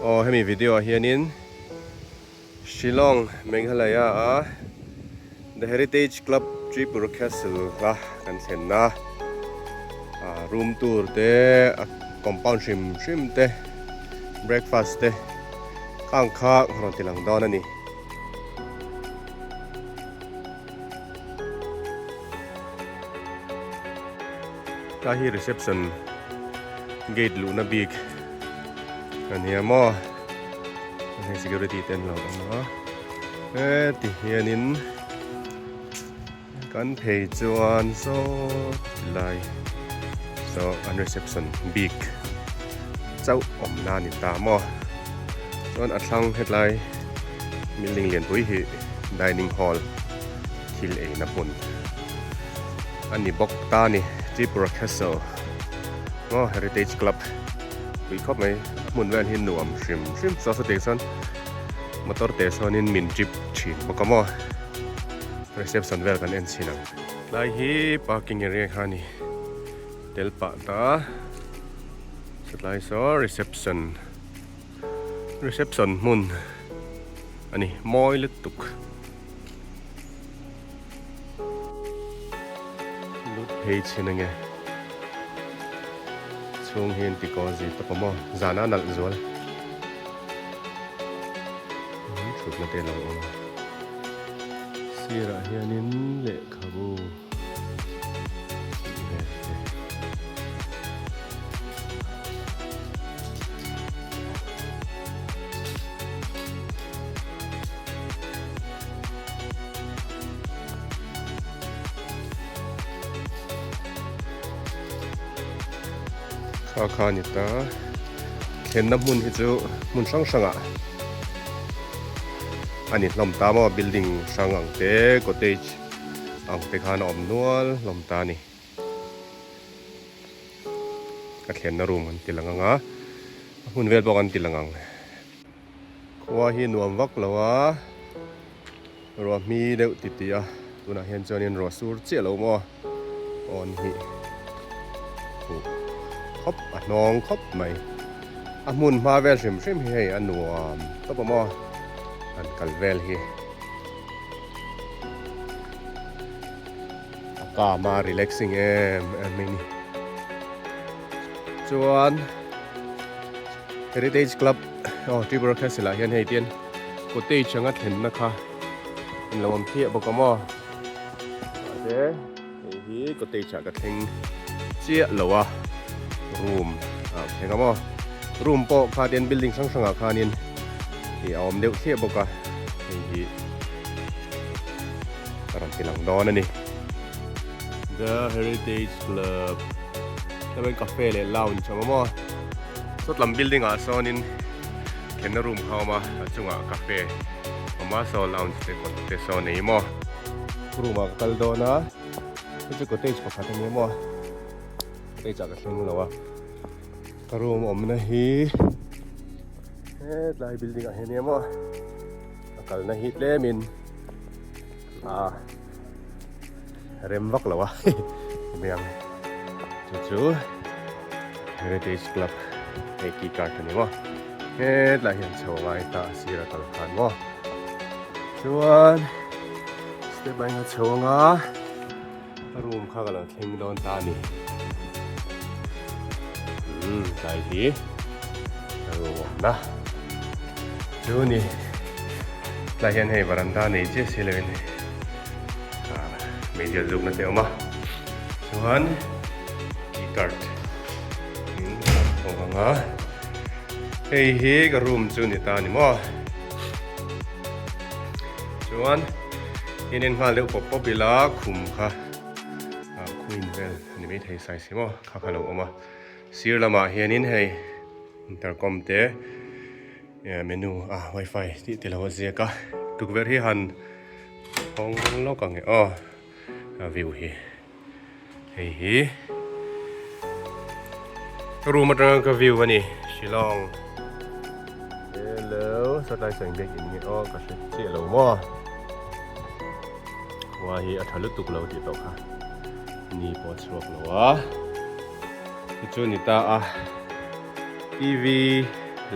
Aw hemi video ah hianin Shillong Meghalaya a The Heritage Club Tripura Castle a kan thlenna ah room tour te a compound hrim hrim te breakfast te khang kha rawn ti lang dawn a ni. Tlai hi reception gate luhna bik a nia maw hei security te an lo awm a heti hianin kan phei chuan saw tilai saw an reception bik chauh awmna a ni ta maw chuan a thlang hetlai building lianpui hi dining hall thil eina hmun a ni bawk ta a ni Tripura Castle maw Heritage Club pui khawp mai a hmun vel hi nuam hrim hrim saw saw tih chuan motor te sawnin min trip thin bawk a maw reception vel kan en chhin ang tlai hi parking area kha a ni tel pah ta satlai saw reception reception hmun a ni mawi lutuk. Lut phei chhin ange chhung hi an ti kaw zir tawp a maw zan a nalh zual thutna te a lo awm a sirah hianin lehkhabu tih vel te. Kha kha a ni ta thlenna hmun hi chu hmun hrang hrangah a ni hlawm ta maw building hrang ang te cottage ang te khan a awm nual hlawm ta a ni. Ka thlenna room an ti lang ang a a hmun vel bawk an ti lang ang. Khua hi nuam vak lo a, ruah hmi deuh ti ti a, tunah hian chuanin ruah sur chiah lo maw awn hi huh khawp a hnawng khawp mai. A hmun hma vel hrim hrim hi hei a nuam tawp a maw han kal vel hi. A calm a relaxing em em mai ni. Chuan. Heritage Club aw Tripura Castle ah hian hei tian cottage anga thlenna kha an lo awm thliah bawk a maw mahse hei hi cottage ah ka thleng chiah lo a room ah ka thleng a maw room pawh kha tian building hrang hrang ah khanin ih a awm deuh thliah bawk a hei hi ka rawn ti lang dawn a ni. The Heritage Club chuan cafe leh lounge a awm a maw. Sawtlam building ah sawnin thlenna room kha a awm a, a chungah cafe a awm a, saw lounge te kawt te saw nei maw. Room ah ka kal dawn a, hei chu cottage pakhat a ni maw, cottage ah ka thleng lo a, ka room awmna hi hetlai building ah hian a ni maw, a kalna hi tlemin ah rem vak lo a hemi ang chu chu heritage club hei key card a ni maw hetlai hian chho ngai ta a sir a kal khan maw chuan step ah hian a chho anga a room kha ka lo thleng dawn ta a ni umm tlai hi a room awmna chu a ni tlai hian hei varanda nei chiah si lo in Meizial zukna te a awm a chuan key card in a awm ang a hei hi ka room chu ni ta a ni maw chuan in en nghal deuh pawp pawp ila khum kha ah queen vel a ni maithei size hi maw kha kha lo awm a sir lamah hianin hei intercom te menu ah wifi tih te lo a ziak a tukverh hi han hawng lawk ang e aw a view hi hei hi room atanga ka view a ni Shillong hello satlai sawi biak in nge aw ka hre chiah lo maw khua hi a tha lutuk lo tih tawh kha ni pawh a chhuak lo a tichuan ni ta a T_V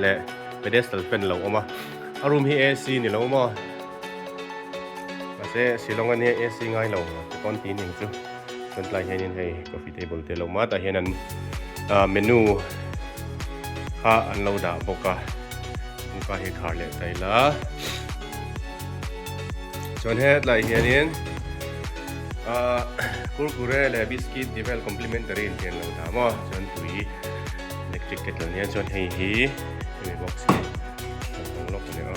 leh. Pedestal fan lo awm a, a room hi AC ni lo maw? Mahse Shillong a nia AC ngai lo te pawn ti ning chu. Chuan tlai hianin hei coffee table te lo awm a, tah hian an menu kha an lo dah bawk a, kawngka hi khar leh ta ila. Chuan hetlai hianin ahh kurkure leh biscuit tih vel complimentary in hian lo dah maw chuan tui electric kettle nia chuan hei hi hemi box hi kan hmang lawk a ni a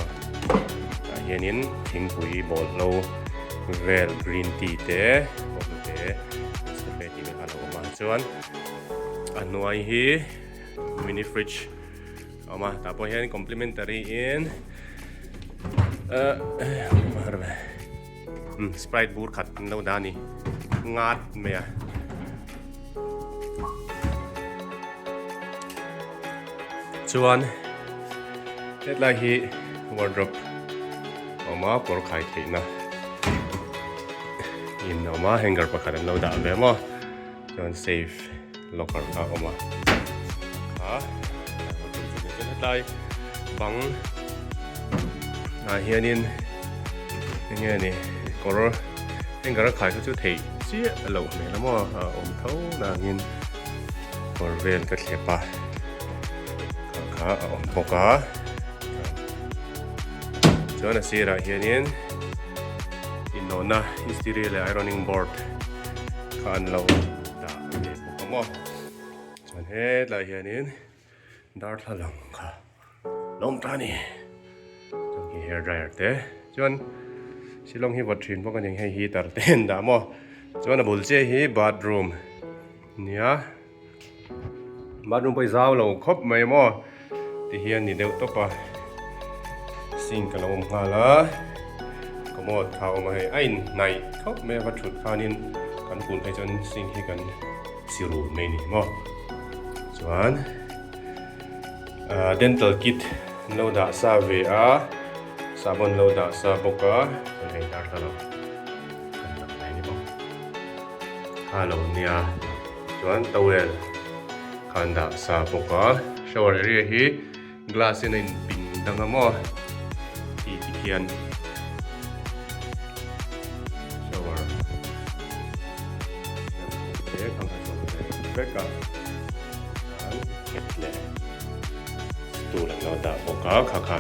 tah hianin thingpui bawlhlo vel green tea te bawlhlo te nescafe tih vel kha a lo awm a chuan a hnuai hi mini fridge a awm a tah pawh hian complimentary in Sprite bur khat an lo dah a ni ngat mai a. Chuan hetlai hi wardrobe a awm a kawr khai theihna in a awm a hanger pakhat an lo dah ve maw chuan safe locker kha a awm a kha chuan hetlai bang ah hianin enge ni kawr hanger a khai kha chu theih chiah a loh hmel a maw a awm tho nangin kawr vel ka thlep a kha kha a awm bawk a chuan a sirah hianin inawhna istiri leh ironing board kha an lo dah ve bawk a maw chuan hetlai hianin darthlalang kha lo awm ta a ni chuan khi hair dryer te chuan shillong hi vawt thin bawk a ni hei heater te an dah maw chuan a bul chiah hi bathroom nia bathroom pawh hi zau lo khawp mai maw ti hian ni deuh tawp a sink a lo awm nghal a commode kha a awm a hei a inhnaih khawp mai a va thut khanin kan kun phei chuan sink hi kan si rul mai a ni maw chuan dental kit an lo dah sa ve a sahbawn lo dah sa bawk a chuan hei darthlalang kan lang mai a ni bawk kha lo nia chuan towel kha an dah sa bawk a shower area hi glass in a in ping dang a maw ti ti khian shower te kha a zawm ve vek a chuan nghet leh stool an lo dah bawk a kha kha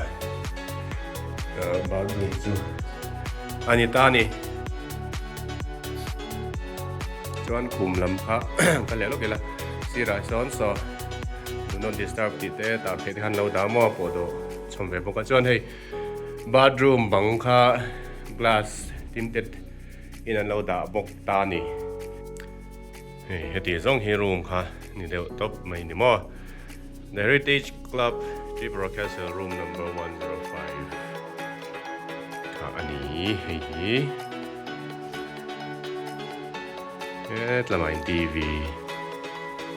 bathroom chu a ni ta a ni. Chuan khum lam kha ka leh lawk ila sirah sawn saw do not disturb tih te tar theih te khan lo dah maw pawh dawh chhawm ve bawk a chuan hei bathroom bang kha glass tinted in an lo dah bawk ta a ni hei heti zawng hi room kha ni deuh tawp mai ni maw the heritage club Tripura castle room number 105 kha a ni hei hi. Hetlamah in TV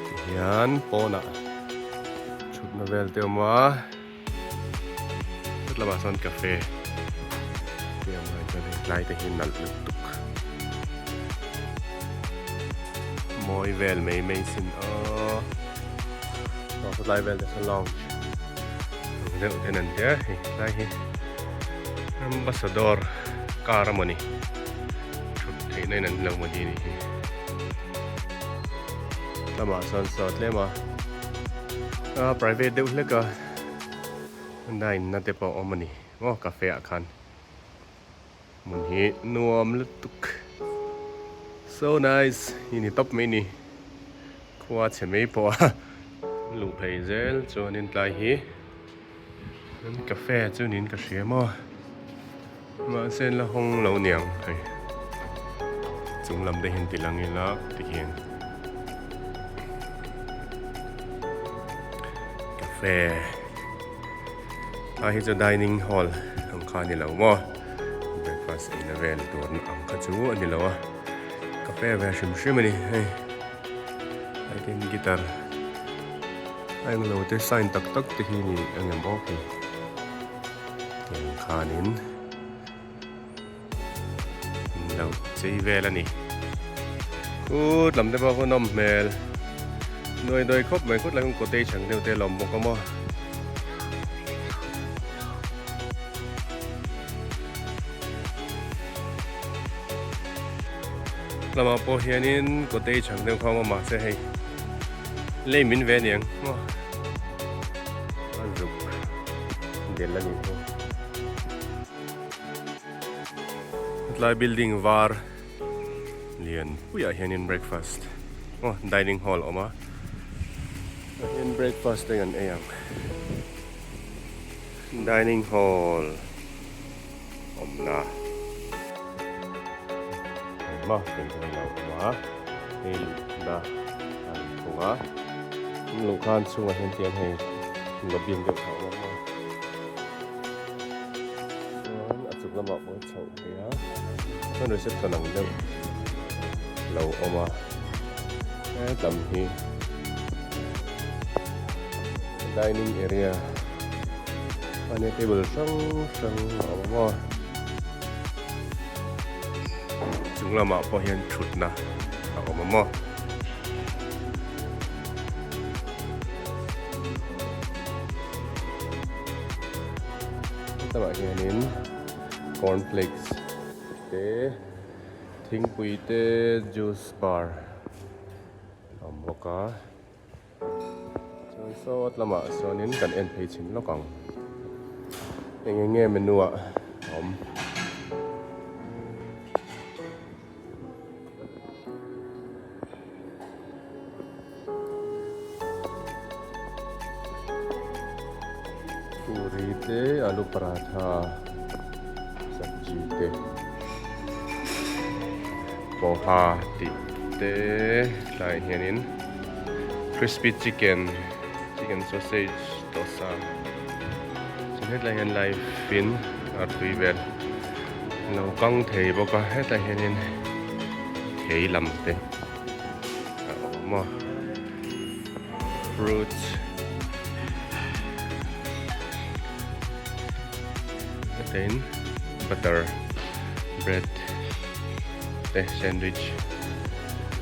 ti hian pawnah thutna vel te awm a hetlamah sawn cafe te awm a chuan hei tlai te hi nalh lutuk mawi vel mai mai sin aw aw tlai vel te sawn lounge ang deuh ten an tia hei tlai hi ambassador car a mawni thut theihna in an lo mawni a nih hi lamah chuan saw tlem a a private deuh hlek a dine na te pawh a awm a ni maw cafe ah khan hmun hi nuam lutuk so nice hi ni tawp mai ni khua chhe mai pawh a luh phei zel chuanin tlai hi. An cafe chu niin ka hria maw mahse an la hawng lo niang hei chung lam te hian ti lang ila tikhian cafe a hi chu dining hall ang kha a ni lo maw breakfast eina vel tur ang kha chu a ni lo a cafe ve hrim hrim a ni hei tin guitar. A englo te sign tak tak te hi ni engem aw hei tiang khanin in lo chei vel a ni khut lam te pawh khaw nawm hmel nuai dawi khawp mai khut lai khawn cottage ang deuh te a lawm bawk a maw. Lamah pawh hianin cottage ang deuh kha a awm a mahse hei lei min ve aniang maw a zuk del a nih chu. Hetlai building var lian puiah hianin breakfast aw dining hall a awm a tah hian breakfast te kan ei ang dining hall awmna engmah ken chu hei lo awm a hei luhna a ni thung a luhkhan chhungah hian tiang hei lobby ang deuh kha a awm a. Chuan a chuk lamah pawh a chhoh theih a, chuan reception ang deuh lo awm a, hetam hi dining area a nia table hrang hrang a awm a, chung lamah pawh hian thutna a awm a maw. Hetah hianin cornflakes te thingpui te juice bar a awm bawk a chuan sawt lamah sawnin kan en phei chhin lawk ang eng eng nge menu ah a awm. Puri te alu paratha sabji te poha tih te tlaiah hianin crispy chicken chicken sausage dosa chuan hetlai hian live in artui vel lo kang thei bawk a hetlai hianin thei lam te. A awm a fruits hetahin butter bread te sandwich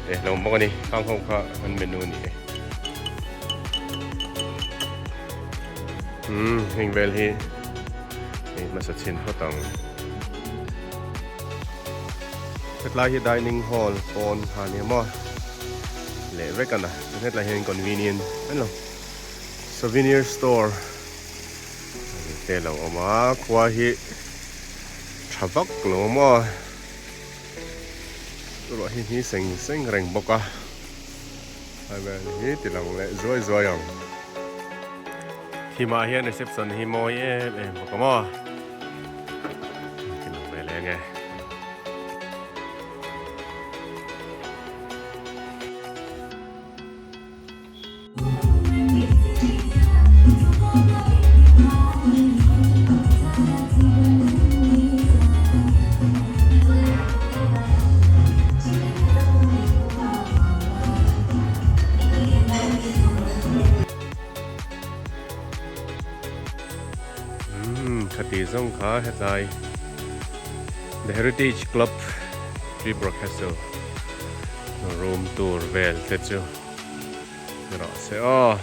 te a lo awm bawk a ni khang ho kha an menu a ni e umm heng vel hi hei hmasa chhin phawt ang. Hetlai hi dining hall pawn kha nia maw leh vek a na chuan hetlai hian convenient an lo souvenir store ani te lo awm a khua hi tha vak lo maw ruah hi hni seng seng reng bawk a a vel hi ti lang leh zuai zuai ang thimah hian reception hi mawi em em bawk a maw. Ti lang ve leh ange. Umm khati zawng kha hetlai The Heritage Club Tripura Castle room tour vel te chu ni rawh se aw.